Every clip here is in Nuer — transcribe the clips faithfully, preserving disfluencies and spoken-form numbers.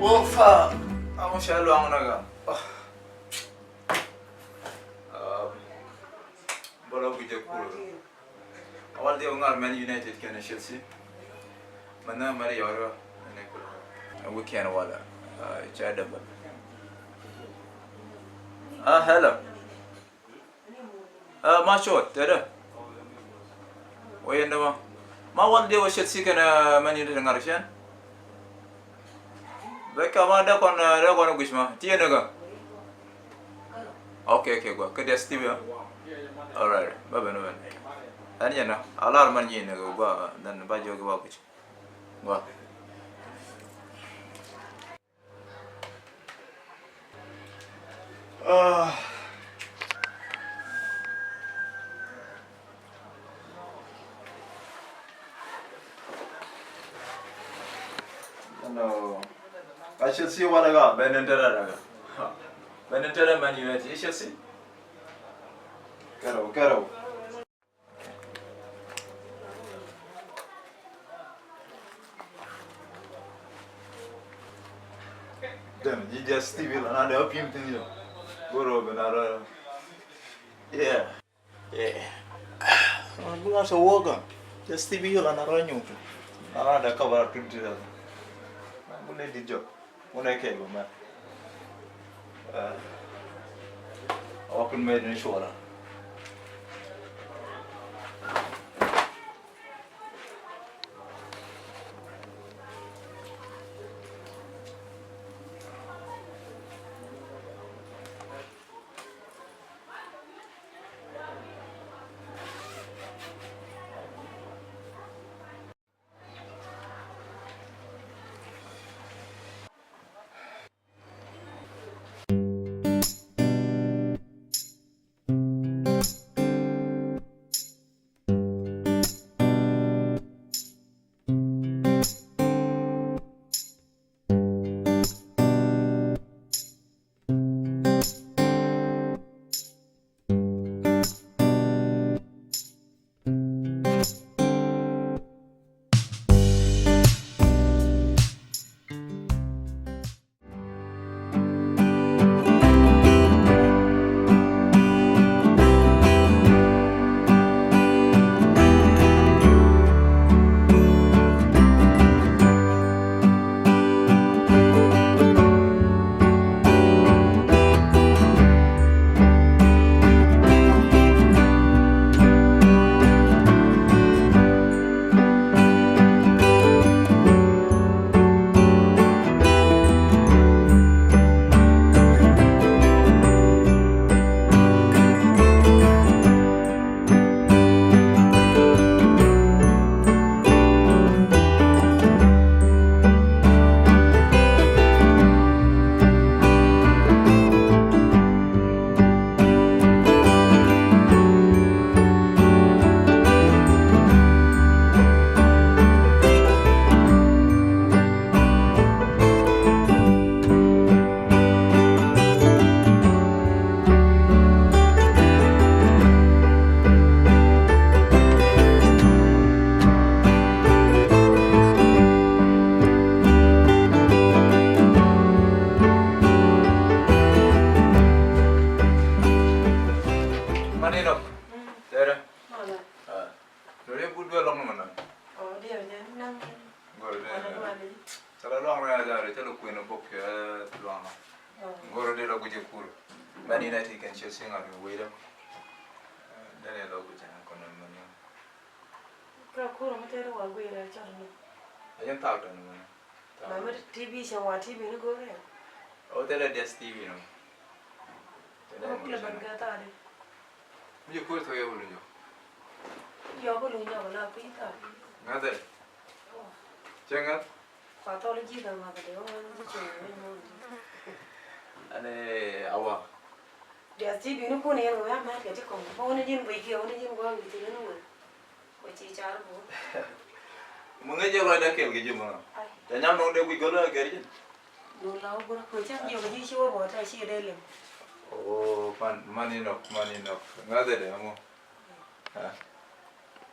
Oh, fuck. Aŋu cɛ luaŋ nɛ kä. Oh. Um, bä lɔ guic jɛ kur. Awal diɛ wä ŋar Man United kɛnɛ Chelsea. Mɛ nɛ mɛ ri yɔr yɔ. Nɛ kul. Weekend wala. Ah, cɛ dɛ bä. Ah, hello. Ah, ma cuɔt tɛdɛ. Wä yɛn dämä. Ma wal diɛ wä Chelsea kɛnɛ Man United ŋar cɛn. Bɛ kɛ ma dee kɔn, dee kɔn guic ma ti yɛn kä. Ok, ok, gua kä dee Steve ya. Alright, bä ben, bä ben. Ɛn yɛn a lar man nyi ni gua, then ba jɔ gua guic. Gua. Ah. No. A Chelsea wala ga, ben entere daga. Ben entere Man United, Chelsea. Kɛrɛ, kɛrɛ. Dɛn ji̱ jɛ Steve la na dɛ a pi̱m thi̱n yɔ. Goro ben a rɔ. Yeah. Yeah. Bi ŋa sɛ wä gɔn. Jɛ Steve yɔ la na rɔ nyuŋ. Na rɔ dɛ ka ba tut ti dɛ. Na bu ne di jɔ. Wunɛ kɛ bä mɛ. Ɛ, a wakun mɛ din cuɔra. Mani nɔ. Tɛrɛ. Mama. Ah. Lori but duel lɔŋ nɔmɔ nɔn. Ɔ, diɛ nyɛ naŋ. Gɔr diɛ. Wana duali. Cɛ la luaŋ rɛ a jare cɛ la kuɛn bok kɛ luaŋ nɔ. Ɔ. Gɔr diɛ la guic jɛ kur. Man United kɛnɛ Chelsea ŋa̱ mi wei dɛ. Dɛn ɛ la guic jɛ kɔn mɛ ni. Ka kur mɛ tɛr wa guic rɛ cɔl ni. A jɛn thak dɔn mɛ ni. Mami T V cɛ wa T V ni go̱o̱rɛ. O tɛlɛ D S T V nɔ. Tɛlɛ mɛ kulɛ ban kɛ thaadi. Mi jɛ kuɛ thok yɛ wulu jɔ. Yɔ wulu jɔ la pi thaadi. Ŋa̱thɛ. Cɛ ŋa̱th. Kua thɔl ji̱ kɛ ŋa̱th dee wä ji̱ cɛ wä nyɔ. Ane awa. D S T V ni kun yɛn wä ya mɛt kɛ ti kɔŋ. Bä wä ni ji̱n bui kiɛ wä ni ji̱n gɔaa wi̱i̱ ti ni wä. Wä ci car bu. Mɛ ŋäc jɛ lɔcdä kɛl kɛ ji̱ mɔ. Ai. Ca nyam nɔŋ dee guic gɔl ɛ gɛr ji̱n. Dun la wä gurä kuɛ cäŋ jiök ji̱ ci wä bɔ tɛ ci dee lem. Oh, man, mani nɔk, mani nɔk. Ŋa̱thɛ dee mɔ. Ha.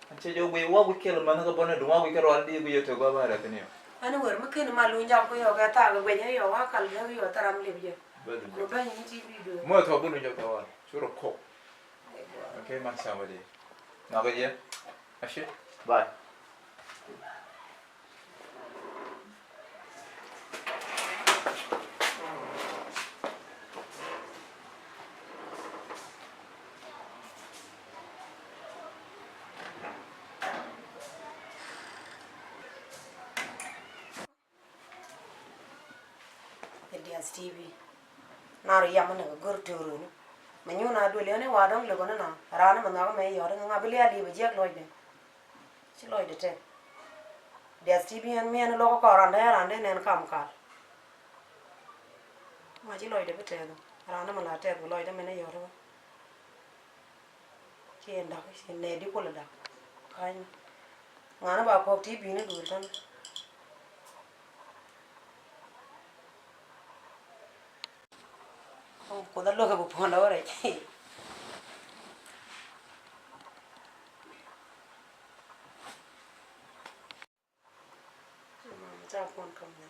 An cɛ jɛ guic wä guic kɛl mani kɛ bɔnɛ duŋ wä guic kɛ rual di guic yɛ tɛ gɔaa ba rɛ kɛ ni yɔ. Ɛn wër mi ken ma luny jak ku yɔ kɛ thak guɛc ɛ yɔ wa kal gɛk yɔ thɛram lip jɛ. Bä luny jak. Ku bä nyi ti bi duel. Mɔ thɔ bä luny jak thɔ wa. Cu rɔ kok. Ɛ gua. Okay, man samali. Nɔ kɛ jɛ. Ashi. Bye. Ɛ Diath T V. Nar yam ni kɛ gör tëë runi. Mɛ nyun a duël yɛn i̱ wa dɔ̱ŋ lëkɔ ni nɔ. Raan ni mɛ nhɔk mɛ yɔt ni ŋa bi lial i̱ bɛ jiɛk lɔcdɛ. Ci lɔcdɛ tɛth. Diath T V ɛn miɛn lɔk kɔn randɛ randɛ nɛn kam kal. Ma ci lɔcdɛ bi tɛth. Raan ni mɛ la tɛth bi lɔcdɛ mɛ ni yɔt ni. Ci ɛn dak ci nɛ di kulɛ dak. Kany. Ŋa̱n ba kɔk ti bi̱i̱ni duël tän. Kuoth a lo̱k ɛ bi puɔ̱n dɔ̱k rɛc. Ca puɔ̱n kam ni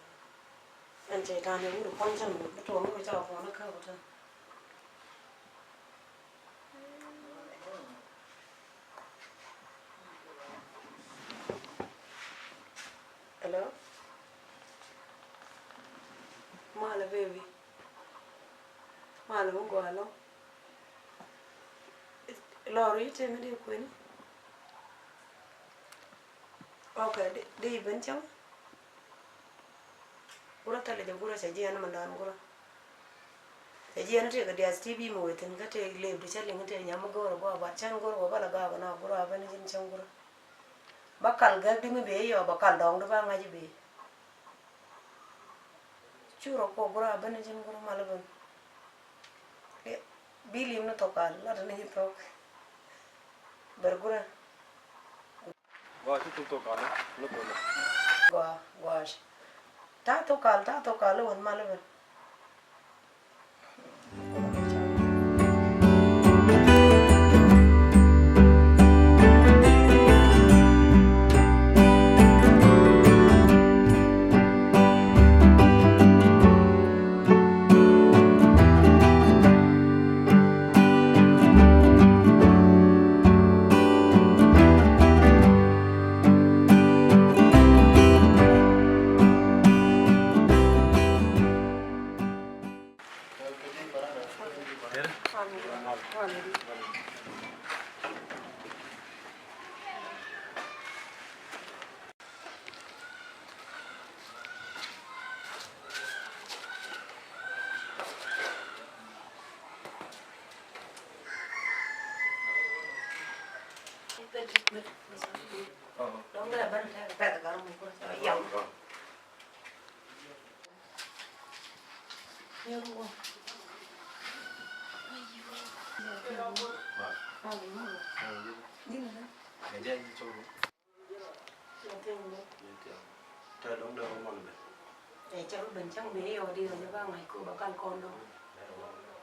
ɛn cɛ ta̱a̱n ɛ wut kuɔ̱n cäŋ bi tuɔɔk mi ca puɔ̱n ɛ käk ɛ tän. Hello. Malɛ baby. Malɛ mi gɔaa lɔ. Lɔr i̱ tëë mi dee kueni. Ok, dee i̱ ben cäŋ. Gurä thilɛ jɛ gurä cɛ jiɛn mɛ dan gurä. Cɛ jiɛn tëë kɛ Diath T V mɛ wee thi̱n kä tëë lëëp di cä liŋ tëë nyam mi go̱o̱rä gua̱a̱ bat cän go̱o̱rä gua̱a̱ bä la gaak kɛ na gurä a ben ji̱n cäŋ gurä. Bä kal gäk di mi bee yɔɔ bä kal dɔɔŋ di ba ŋa̱c bee. Cu rɔ kok gurä a ben ji̱n gurä mal ben. Bi lim ni thok kal lat ni ji̱ thok. Ber gurä. Gua ci tuk tok kal ni kone. Gua gua. Ta tok kal ta tok kal wän mal ben. Ɛ cɛ rɔ ben cäŋ bee yɔ diɛ jɛ ba ŋa̱c ko ba kal kɔn dɔ̱ŋ.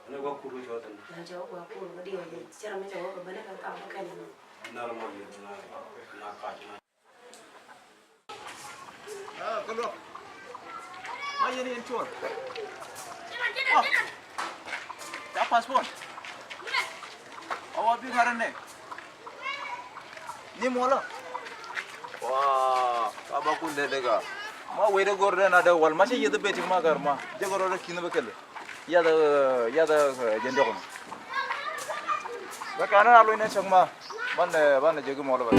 Ni gua kur cɔ thin. Ɛ cɛ wä gua kur ba diɛ jɛ cɛ rɔ mi cɛ wä ba ben kɛ kam ba kɛn nɔ. Nar mɔ yɛ na na kac na. Ah, kɛ luɔk. Ma yɛn yɛn cuɔr. Oh. Ca passport. Awa bi ŋa̱r nɛ. Ni muɔlɔ. Waa, ka ba kun dee dee ka. Ma wee dee gor dee na dee wal ma cɛ yeth beti ma gar ma. Jɛ gor dee kin bɛ kɛlɛ. Yath, yath, jɛ ndiɔk ni. Bɛ kan na luny ni cɛk ma. Ban, ban jɛ ki muɔlɔ bɛ.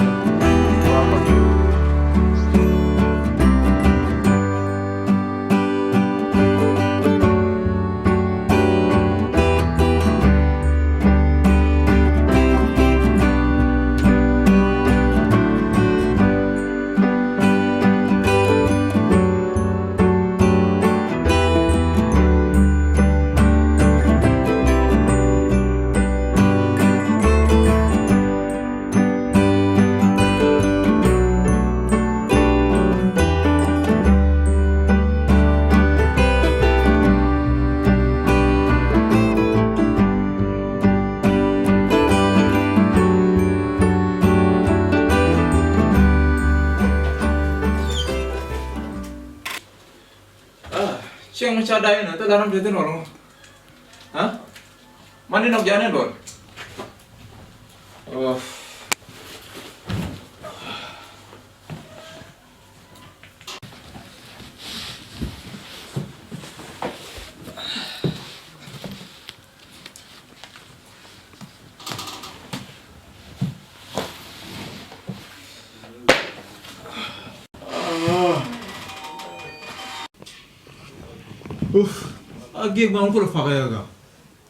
Cieŋ mi ca da̱c inɔ, thilɛ ram te thi̱n wala ŋu? Ha? Mani nɔk janɛ duɔl. Oh. Uf, a gi̱i̱k ma ŋukulɛ pak ɛ ka.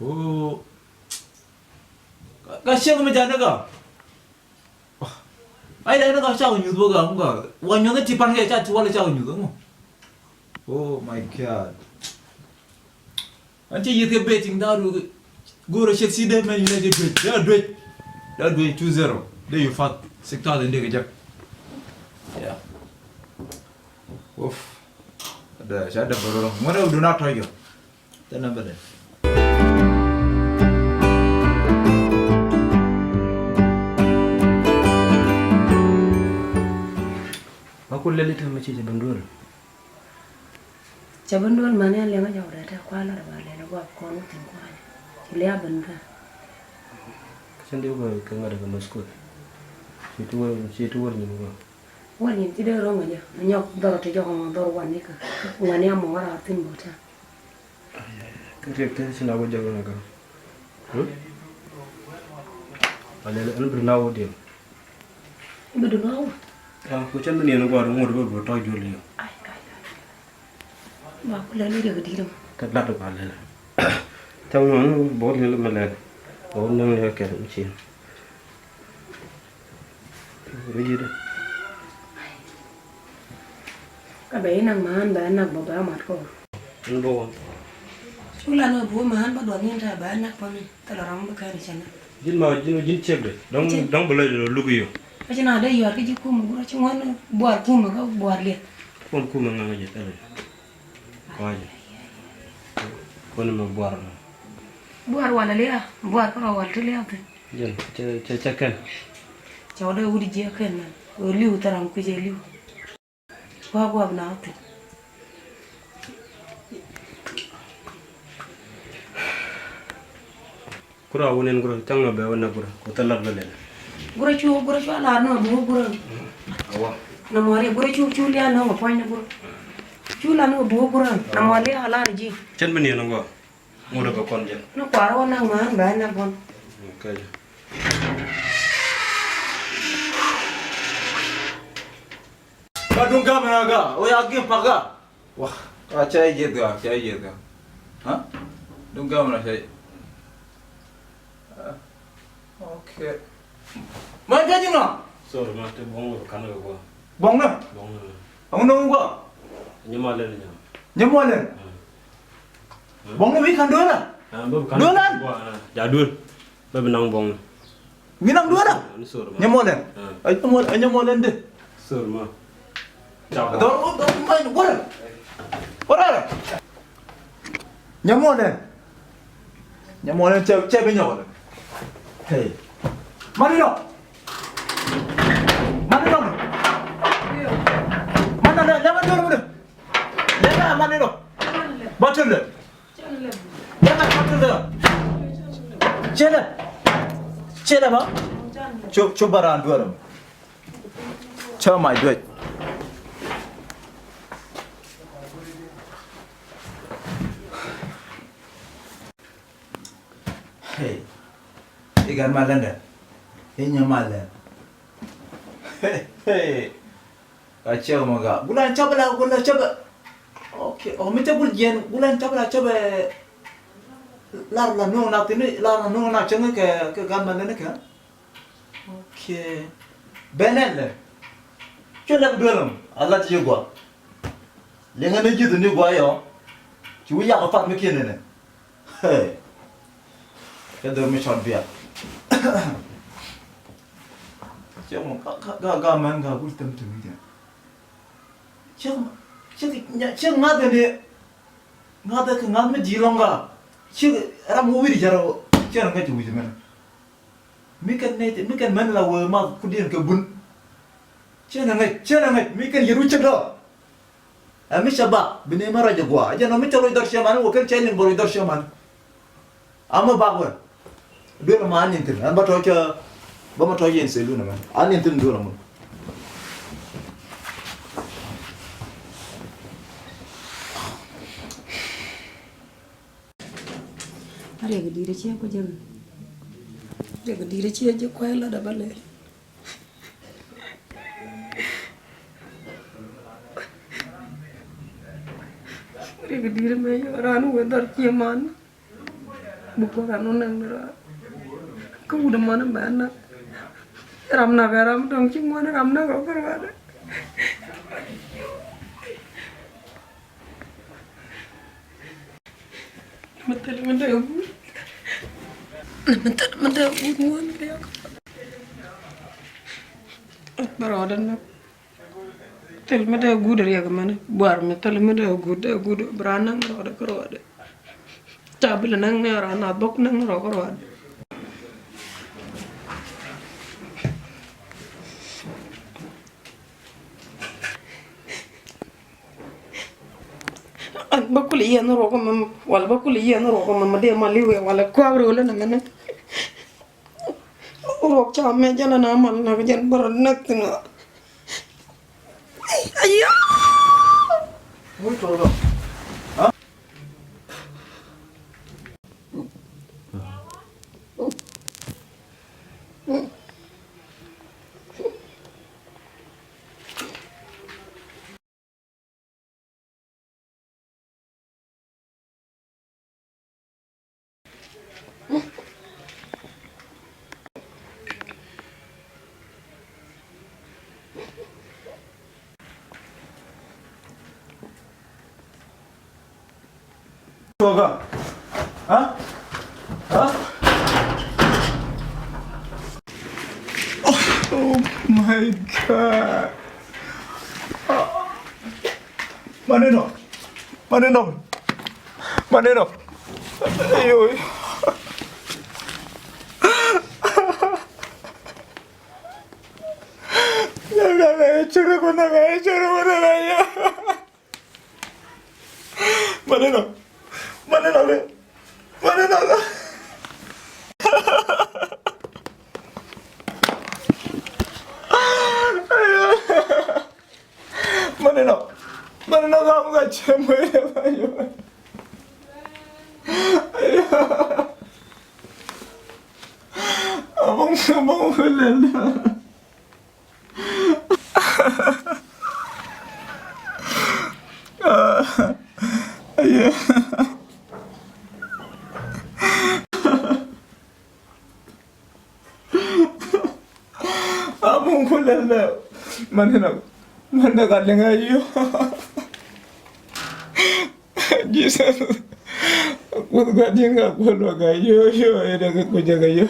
Oh. Ka, ka ciek mi jani ka. Ai, lɛ ni ka cak nyuth bä ka, ŋu ka. Wa nyuth ti pan kɛ ca ti wala cak nyuth ŋu. Oh my God. An cɛ yieth kɛ betting da̱a̱ du go̱o̱rä cɛ si dee mɛn yinɛ cɛ duec, dee duec, dee duec two zero. Dee you fat six thousand dee kɛ jek. Yeah. Uf. Dee ca dee bärä rɔ ŋuɛn rɛ du na tɔc kɛ. Tɛ na bɛ dee. Ba ku lɛli tɛmɛ ci cɛ ben duel. Cɛ ben duel mani a liɛŋä jɔk rɛtɛ kualä rɛ ba lɛli guap kɔn wä thi̱n kualä. Ci liap ben kä. Kä cɛn di wä kɛ ŋa̱t kɛ mɛ skul. Ci ti wä, ci ti wä nyin wä. Wä nyin ci dee ro̱ŋ jɛ. Nyɔk dhɔr ti jɔk mɔ dhɔr wan ni kä. Ŋuani a mɔ wä raar thi̱n bɔ tɛ. Kä riɛk te ci na wä jɔk na kä. Hmm? A lɛli ɛn bi na wä diɛn. Bi du na wä. Ah, ku cɛn bi niɛn guar ŋot bä bi tɔc jol yɛ. Ai, ai, ai. Ba ku lɛl i̱ riɛk di̱t mɔ. Kä lat ba lɛl. Cam ŋuan bä lɛl mɛ lɛl. Bä näŋ lɛ kɛl mi ci. Ri ji̱ dä. Kä bɛ inaŋ man bɛ nak bä bɛ mat kɔ. Ɛn bä wä. Cu lan wä bu man bä duɔth ni ta bɛ nak bä ni. Thilɛ ram bä kɛn cɛ nak. Ji̱n ma ji̱n ji̱n ciek dɛ. Dɔŋ dɔŋ bä lɛ luk i̱ yɔ. Kä ci na dee yuɔr kä ji̱ kumɛ gurä ci ŋuan buar kumɛ kä buar liɛth. Kuɔn kumɛ ŋaŋ jɛ thilɛ. Kɔc. Kuɔn mɛ buar. Buar wal alia, buar kä rɔ wal ti liath. Jɛn cɛ cɛ cɛ kɛn. Cɛ wä dee wut jiɛ kɛn mɛn. Wä liw thil ram kui̱ cɛ liw. Guak guak na wä thi̱n. Kura wä nen kura caŋ na bɛ wä na kura ko thil lat bɛ lɛl. Gurä cu gurä cu a lar ni wä bi wä gurä. Awa. Na mɔ ri gurä cu cu lian ni wä puɔ̱ny ni gurä. Cu lar ni wä bi wä gurä na mɔ ri a lar ji̱. Cɛn bi niɛn ni gua. Ŋut a bɛ kɔn jɛ. Ni kuar wä nak män bɛ nak bun. Okay. Ba duŋ gam na ga o ya gim pa ga. Wa a cɛ yeth ga, cɛ yeth ga. Ha? Duŋ gam na cɛ. Okay. Ma bia jiŋa. Sorry ma te bong lo kan lo go. Bong na. Bong na. Ang nong go. Nyama le nyama. Nyama le. Bong na wi kan dola. Dola. Ja dul. Bɛ bi naŋ bɔŋ. Ŋi naŋ duɔ̱ɔ̱rä? Ni sor ma. Nyɛ mɔlɛn. Ay nyɛ mɔlɛn, nyɛ mɔlɛn de. Sor ma. Dɔr dɔr ma ni wara. Wara. Nyɛ mɔlɛn. Nyɛ mɔlɛn cɛ cɛ bi nyɛ wara. Hey. Mani dɔ. Mani dɔ. Mani dɔ lɛ ma dɔr mu de. Lɛ ma mani dɔ. Ba tun lɛ. Cɛ lɛ. Cɛ lɛ ma. Cu cu bara duɔrɔ. Cɛ ma duɔc. Hey. Igan ma lɛndɛ. Inya ma lɛn. Hey, hey. Ka cɛ mɔ ga. Gulan cɛ bɛ la, gulan cɛ bɛ. Okay. Ɔ mi cɛ gul jiɛn, gulan cɛ bɛ la cɛ bɛ. Lar la nuŋ na tini, lar la nuŋ na cɛ ŋɛ kɛ, kɛ gan ma lɛ ni kɛ. Okay. Bɛ nɛ lɛ. Cɛ lɛ bi duel mɔ. A la ti gua. Lɛ ŋɛ ni ji̱ ni gua yɔ. Ci wi yak a fat mi kiɛ nɛ nɛ. Hey. Kɛ dor mi cɔt bia. Cɛ mɔ ka, ka, ka, ka mɛn ka gul tem tem jɛ. Cɛ, cɛ, cɛ ŋath ni. Ŋath kɛ ŋath mi di lɔŋ ka. Cɛ ram mi wir jɛ rɔ. Cɛ ram ka ci wi̱c mɛn. Mi kɛn nɛy, mi kɛn mɛn la wee math kudiɛn kɛ bun. Cɛ nɛ ŋäc, cɛ nɛ ŋäc, mi kɛn yɛt wi̱c cɛ dɔ. Ɛ mi cɛ bak bi ni mɛ rɔ̱c ɛ gua̱a̱. Ɛ jɛn ɔ mi cɛ loc dhɔr ciɛ man wä ken cɛ liŋ bä loc dhɔr ciɛ man. Amä bak wä. Duel ɛmɔ an ni̱n thi̱n ɛn bä tɔ̱ cä bä mɛ tɔ̱ yɛn sɛ lun ɛmɛ an ni̱n thi̱n duel ɛmɔ. Riɛk di̱i̱t ciɛ ku jɛ. Riɛk di̱i̱t ciɛ jɛ kuay lat ɛ bä lɛ. Riɛk di̱i̱t mɛ yɔ ran wä dhɔr ciɛ man. Buk bä ran wä näk ni ran. Kä wut man mɛ näk. Ram nak ram dɔ̱ŋ ci ŋuan ram nak ɔ kär wan. Mi thil mi dee guut. Mi thil mi dee guut ŋuan riɛk. Bä rɔɔdɛ näk. Thil mi dee guut riɛk mɛn. Buar mi thil mi dee guut dee guut. Bra näk rɔɔdɛ kä rɔɔdɛ. Ca bi lɛ näk ni ran a dhok näk rɔɔdɛ kä rɔɔdɛ. An bä kul yɛn ruɔk mɛ wala bä kul yɛn ruɔk mɛ mɛ dee mal iwɛ wala kuak rol ni mɛ ni. Ruɔk ca mɛ jɛn na mal na jɛn bä rɔ näk thi̱n. Ayo. Toga. Ha? Ha? Oh my God. Maneno. Maneno. Maneno. Ayo. Choro kona, choro kona. Maneno. Maneno le. Maneno le. Maneno. Maneno ka mga chemo ya bayo. Abang abang ulan. Amun kulala. Maneno. Maneno ka lenga yo. Jesus. Kuth ka dinga kulwa ka yo yo ere ka kuja ka yo.